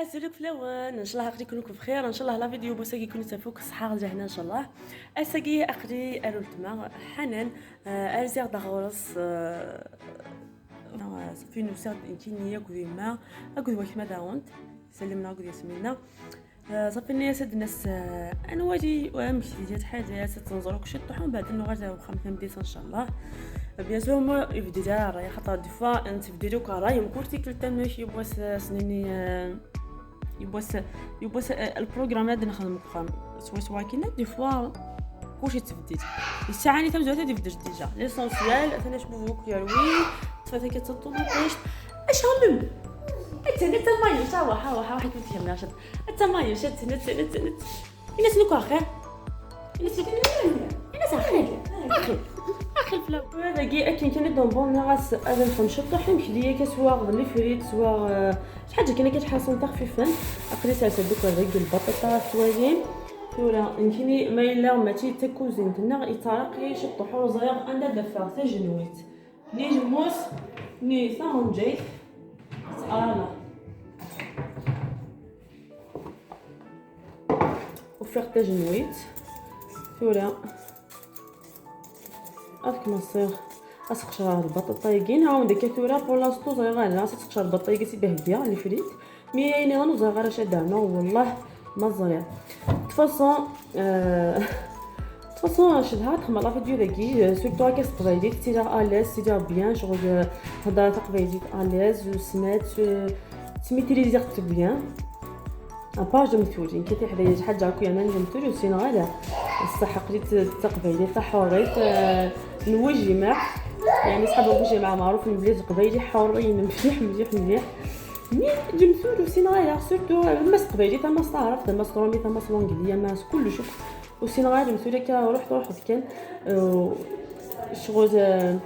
أزولك فلاون ان شاء الله غادي يكونوا بخير ان شاء الله la vidéo بوساكي يكونوا تفوك الصحة غادي هنا ان شاء الله. اساكي اقري الولتما حنان ارزيغ دغورس صافي نوسيغ انتينيا كوديما اكود واش ما داونت سلمنا اكود ياسمينا صافي الناس هاد الناس انا واجي وامشي جات حاجة تنزروك شي طحون بعد انه غادي وخا مديت ان شاء الله. bien sûr ما يبدي راهي خاطر des fois انت بديتو كراي مكورتي كلتا ماشي بواس سنيني يبواس ال programme هذا نخدم خام سوا سوا كاين des fois كلشي تبديت الساعة اللي تمزوها تبدل déjà l'essentiel ثاني شبوك يا روي تفاتا كتطونطيش اش هم انت انت مايو شا واحد واحد واحد كنت شد انت مايو شد نت نت نت الناس نكو اخي الناس الناس اخي اخي اخي الفلاو هذا كي اكن كان دون بون غاس هذا نخدم شطح يمشي ليا كسوا les frites سوا شي حاجة كاينه كتحسن تخفيفا اقري سالسه دوك هذاك البطاطا سوالين ثورا انتيني ما الا ماشي تا كوزينتنا يترق شطح وزغير عندها دفع تجنويت ني جموس ني ثانجيت سالا وفيغ تجنويت ثورا هاك نصير اسقشر البطاطا يكين ها ديك ثورا بور لاستو زغير انا تقشر البطاطا يكي بيه بيان لي فريت مي يعني غنو زغير شادة والله ما زريع تفاصون تفاصون شدها تخمر لا فيديو داكي سورتو هكا تقبايليت تيجا اليز تيجا بيان شغل هضره تقبايليت اليز وسمات تميتريزي بيان ابار جمتوري كي حدايا حاجة كويا انا جمتوري وسين غالا الصح قريت تقبايلي تحوريت نوجمع يعني صحاب الوجمع معروف البلاد القبايلي حورين مليح مليح مليح mais جمتوري وسين غالا surtout ما قبايلي تما تعرف تما رومي تما l'anglais ما كلش وسين غالا جمتوري كا روح روح كان شغل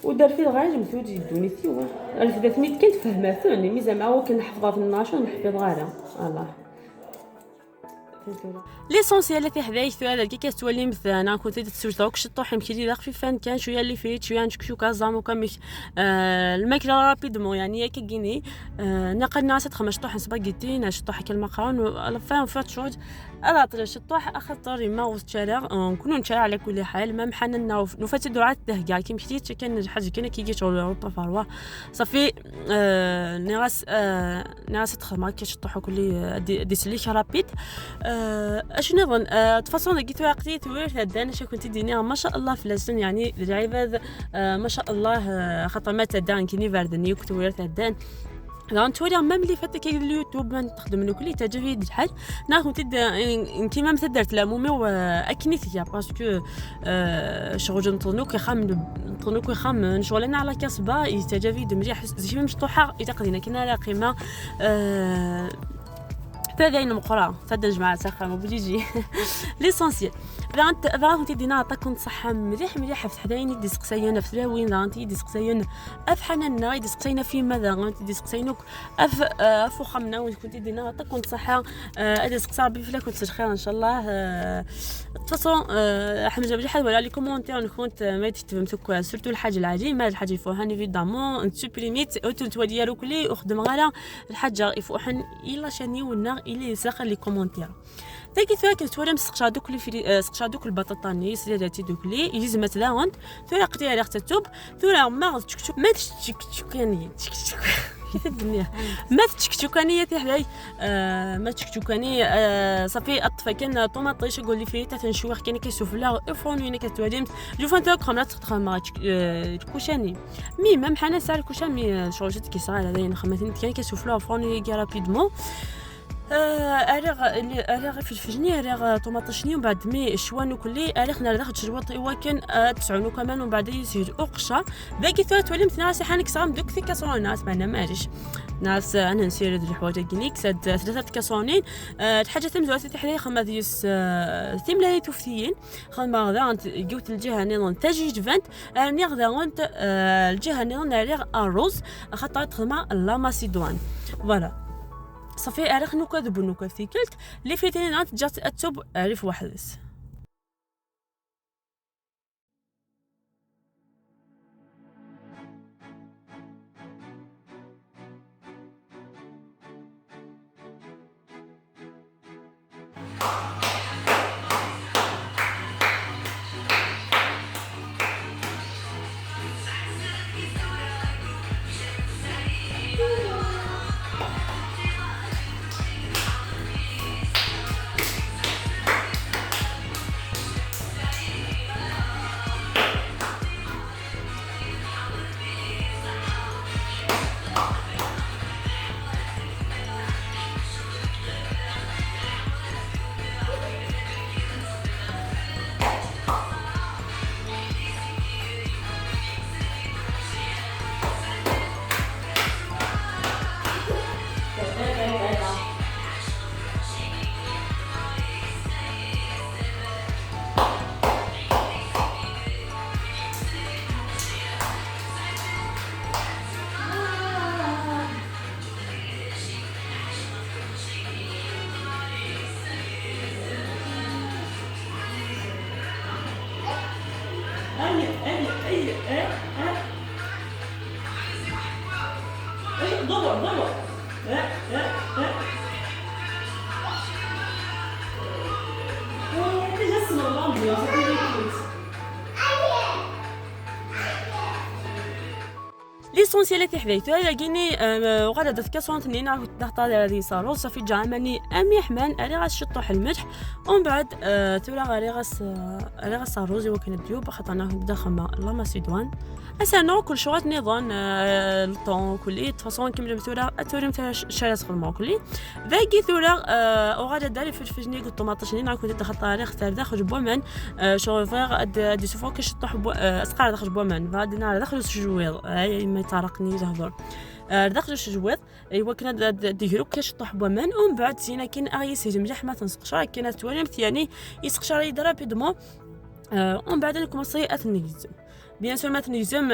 ودار فيه غاية جمتوري يدوني ثيوا الفدا ثميت كنت فهمها mais زعما هو كنحفظها في الناشون نحفظ غالا الله l'essentiel في حدايا هذا كي كتولي مثلا كنت تسوج دروك شطوح يمشي لي خفيفان كان شوية اللي فيت شوية نشكشوكا زعما كامش الماكلة rapidement يعني كيني نقل ناس تخمش شطوح سباغيتي شطوح كالمقرون فان فات شوج انا طري شطوح اخطر ما وتشارع نكونوا نشارع على كل حال ما محننا نفات دعاء تهكا كي مشيت كان حاجة كان كي شغل اوروبا فاروا صافي ناس ناس تخمر كي شطوح كل دي سليك رابيد اش نظن تفاصون كي تواقتي توير هدان اش كنت ديني ما شاء الله فلاسن يعني العباد ما شاء الله خاطر ما تدان كيني فاردني كنت وير تدان دونك تولي même اللي فاتك اليوتيوب ما تخدم له كلي تجي الحاج ناخذ تد كيما مثلا درت لا مومي اكنيتيا parce que شغل نطنو كيخام نطنو كيخام شغل على كاسبا يتجافي مليح زي مشطوحه يتقدينا كنا لا قيمة هذا مقرا هذا جماعة سخن بوجيجي l'essentiel فا كنت دينا عطاكم صحة مليح مليح في حداين يدي سقسينا في لاوين انت يدي سقسينا اف حنانا يدي سقسينا في ماذا انت يدي سقسينوك اف اف خمنا وين كنت دينا عطاكم صحة ادي سقسا ربي فلا كنت خير ان شاء الله تفاصون حمد مليح ولا les commentaires كنت ما تفهمتك surtout الحاجة العجيبة الحاجة يفوحن évidemment نسوبريميت اوتو ديالو كلي وخدم غالا الحاجة يفوحن الا شاني ونا الي ساخن les commentaires تاكي ثوا كنتولي مسقشا دوك لي فري سقشا دوك البطاطا نيس اللي درتي دوك لي يجي مثلا غنت ثوا قتي على اختي توب ثوا ما تشكشك ما تشكشكاني تشكشك كيف الدنيا ما تشكشكاني تي حداي ما تشكشكاني صافي الطفا كان طوماطيش قول لي فيه تنشوخ كان كيسوفلا افون وين كتوالي جوفان تا كرم لا تخدم كوشاني mais même حنا ساعة الكوشا mais شغل جات كي صغير هذا خمسين كان كيسوفلا فرون rapidement اريغ فلفلني اريغ طوماطشني ومن بعد mais شوانو كلي اريغ نار داخل تشروط ايوا كان تسعونو كمان ومن بعد يزيد اقشا ذاك تولي مثلا سحانك صام دوك في كاسرونات معنا ماجيش ناس انا نسير الحوايج كينيك ثلاثة كاسرونين الحاجة تمزوات تحلي خما ديس ثملاي توفتيين خما غدا جوت الجهة نظن تاجي فانت راني غدا غنت الجهة نظن اريغ الروز خاطر تخدم la macédoine voilà صافي اريخ نوكا دبو نوكا في كلت لي فيتين عند جات اتوب عرف واحد. l'essentiel تاع حدايتو كيني وغادا درت كاسون اثنين عاود ضغط هذه صارو صافي جا ماني امي حمان اري غاس شطوح الملح ومن بعد تورا غاري غاس اري غاس الروز وكان ديوب خاطر انا نبدا خما la macédoine اسانو كل شوات نظام ال thon كلي façon كمل ثورا توري مثلا شارع خدمة كلي ذاكي ثورا وغادا داري فلفل قلت طوماطيش نين كنت دخلت اختار داخل بومان شغل فيغ دي سوفون كش طوح اسقار داخل بومان بعد نهار داخل شجويض هاي ما يتعرقني تهضر داخل شجويض ايوا كنا ديرو كاش طوح بومان ومن بعد زينا كاين اغيس مليح ما تنسقش راه كاين توالمت يعني يسقش راه rapidement ومن بعد نكومونسي اتنيزم bien sûr ما تنجم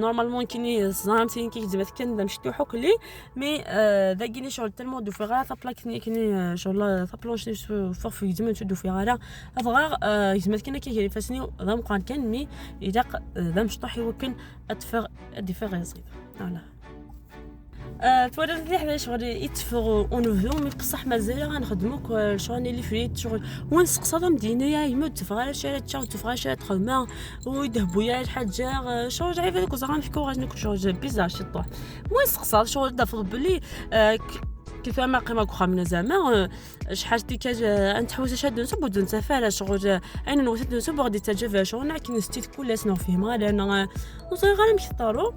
normalement كيني زامتين كي زعما كان مشتوحو كلي mais ذاكيني شغل tellement دو فيغا تا plaque كيني شغل تا planche فوق في زعما دو فيغا افغا زعما كاين كي فاسني ذا مقان كان mais الا ذا مشطوح يوكن اتفغ ديفيغ يزيد voilà توريت لي حدا شغل يتفغ اون فيو mais بصح مازال غنخدمو شغل les frites شغل ونسقسا مدينة يا يما تفغ شارع تشاو تفغ شارع تخدمه ويذهبوا يا الحاجة شغل عيب هذوك زعما نفكو غادي ناكل شغل بيزار شي طوح ونسقسا شغل دافض بلي كيف ما قيمة كخامنا زعما شحال ديك انت حوس شاد نصب ودون سفاره شغل اين نوسد نصب غادي تجف شغل نعكي نستيت كل سنة فيه لان نصير غير مشطارو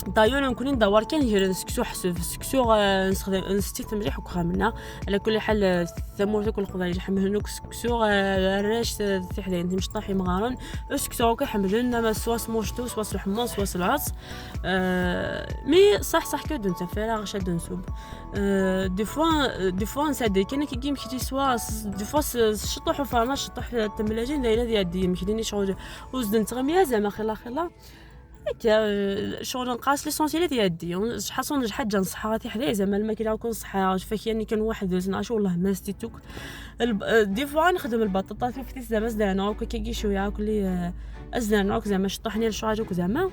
دايور نكون ندور كان هي نسكسو حسب سكسو نستخدم نستيت مليح وكخامنا على كل حال ثمور كل الخضار يحملنوك سكسو الراش في حدايا انت مشطاحي مغارن سكسو كيحملنا ما سواس موشتو سواس الحمص سواس العدس mais صح صح كدون تفارغ شاد نسوب des fois نسادي كاين كي مشيتي سوا des fois شطوح وفرما شطوح التملاجين دايرة ديال دي مشيتيني شغل وزدن تغميه زعما خلا خلا هكا شغل نقاس l'essentiel ديال دي شحال حاجة نصحها حدايا زعما الماكلة كون صحة فاكياني كان واحد زعما والله ما ستيتوك des fois نخدم البطاطا في زعما زدانا كي شوية كلي ازدانا زعما شطحني لشعرك زعما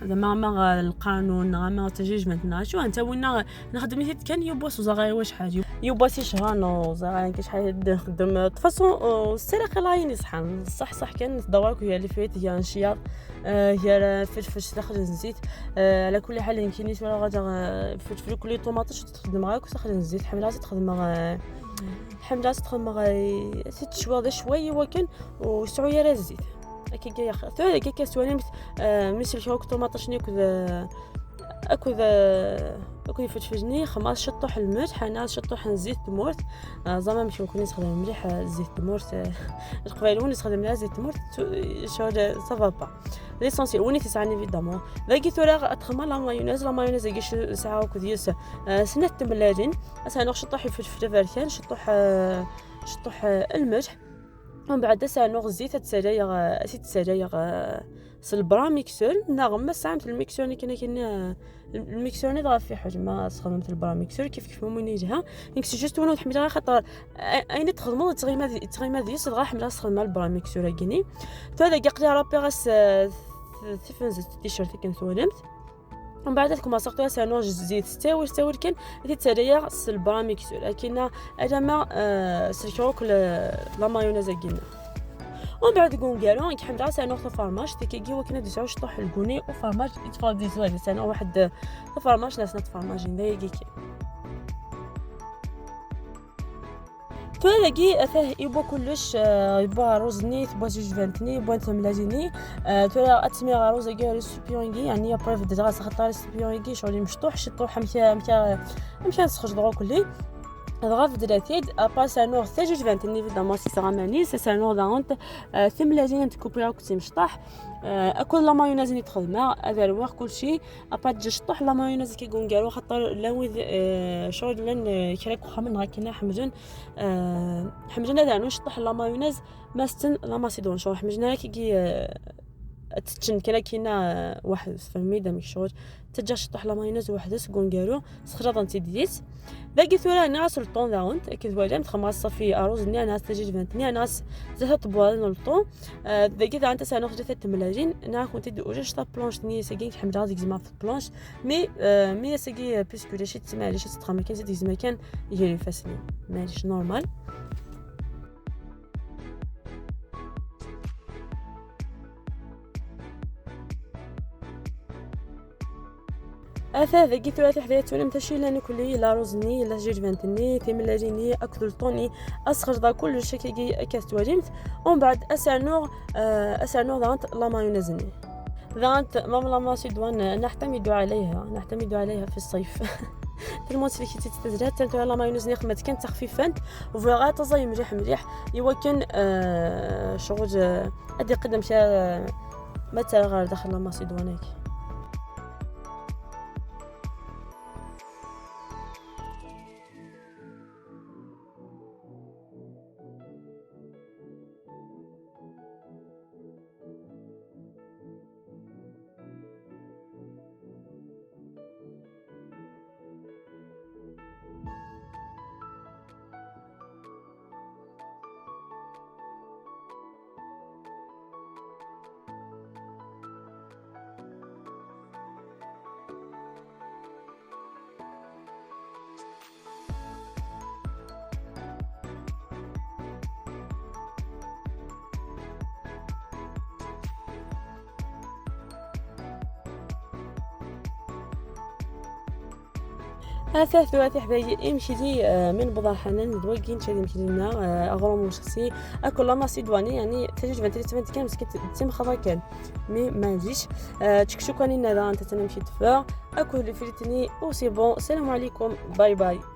زعما ما القانون ما تجيج مثلا شو انت وين نخدم هيت كان يبوس زغاي واش حاجة يبوسي شهر زغاي كاش حاجة نخدم façon السرقة لاين صحان صح صح كان دواك هي اللي فيت هي نشياط هي فلفل داخل الزيت على كل حال يمكن ولا غادا فلفل كل طوماطيش تخدم غاك وتخدم الزيت حمله تخدم حمله تخدم ست شواض شوية وكان وسعويه راه الزيت كي يا خ ثو كي كسواني مثل شوك طوماطيش ناكل اكل اكل فلفلني خماس شطوح الملح انا شطوح الزيت تمورت زعما ماشي نكون نستخدم مليح الزيت تمورت القبائل وني نستخدم لها زيت تمورت شغل ça va pas l'essentiel وني تسعني évidemment ذاكي ثورا تخمى la mayonnaise la mayonnaise كيش ساعة وكديس سنة تملاجين اسا شطوح فلفل فاركان شطوح شطوح الملح ومن بعد سانوغ الزيت تسالايغ تسالايغ س le bras mixeur ناغ ما ساعمت ال mixeur كنا كاين ال mixeur ني في حاجة ما استخدمت ال bras mixeur كيف كيف مو يجيها نكس juste وانا حملها خاطر اين تخدمو تغيما ديس غا حملها استخدم ال bras mixeur كيني فهذا قلي رابي غاس تيفنز تيشيرت كنثولمت ومن بعد كما سقطوا سانو الزيت تاوي كان تتريا البرا mixeur لكن انا ما سلكوك la mayonnaise كينا. ومن بعد كونكالو نكحمل راسي انا فرماج تيكي وكنا ديسعو شطوح الكوني وفرماج يتفضل زوين انا واحد فرماج ناس فرماج ندايكي توالاكي اثاه يبوا كلش يبوا روزني تبوا زوج فانتني يبوا ثملاجيني توالا اتسمي روز كي ريسبيونكي يعني ابري في دغا خاطر ريسبيونكي شغل مشطوح شطوح مشى مشى مشى نسخرج دغا كلي دغا في دلاتيد ابا سانور تا جوج فانتني évidemment c'est غاماني سي سانور داونت ثملاجين تكوبيا كنتي مشطح اكل la mayonnaise ني تخدمها هذا الواخ كلشي ابا تجي شطح la mayonnaise كيكون قالوا خاطر لا ويد شغل لان كراك وخا كنا حمجن حمجن هذا نو شطح la mayonnaise ماستن la macédoine شغل حمجنا كي تتشن كلا كينا واحد فهمي دامك شغل تجا شطح la mayonnaise وحده سكون قالو سخرطن تيديت باقي ثورا ناس ال thon داونت كي ثوالم تخمر صافي اروز ني ناس تجي فانتني ناس زاد طبوال ال thon باقي ذا انت سانو خرجت تملاجين نا كنت دي اوجا شتا planche ني ساكين حمد غادي زعما في ال planche mais ساكي puisque لاشي تسمع لاشي تخمر كان زيد زعما كان يجري فاسني ماشي normal. اثاث كي ثلاثي حدايا تولم تشي لا نكلي لا روزني لا جيرفانتني تيملاجيني اكل طوني اسخر دا كل شيء كي كاستواليمت. ومن بعد اسانوغ اسانوغ دانت la mayonnaise ني دانت même la macédoine نعتمد عليها في الصيف تلمون سلكي تتزرات تنتو la mayonnaise ني خمات كان تخفيفانت وفواغا تزاي مليح مليح يوكن شغل ادي قدم شا ما ترى داخل la macédoine ك. اثاث ثلاثي حبايبي امشي لي من بضع حنان دواكين شادي يمشي لنا اغرام وشخصي اكل la macédoine يعني تجي فانتري كان مسكين تم خطا كان mais ما نجيش تشكشوكاني نذا انت تنمشي تفا اكل فريتني و c'est bon. السلام عليكم، bye bye.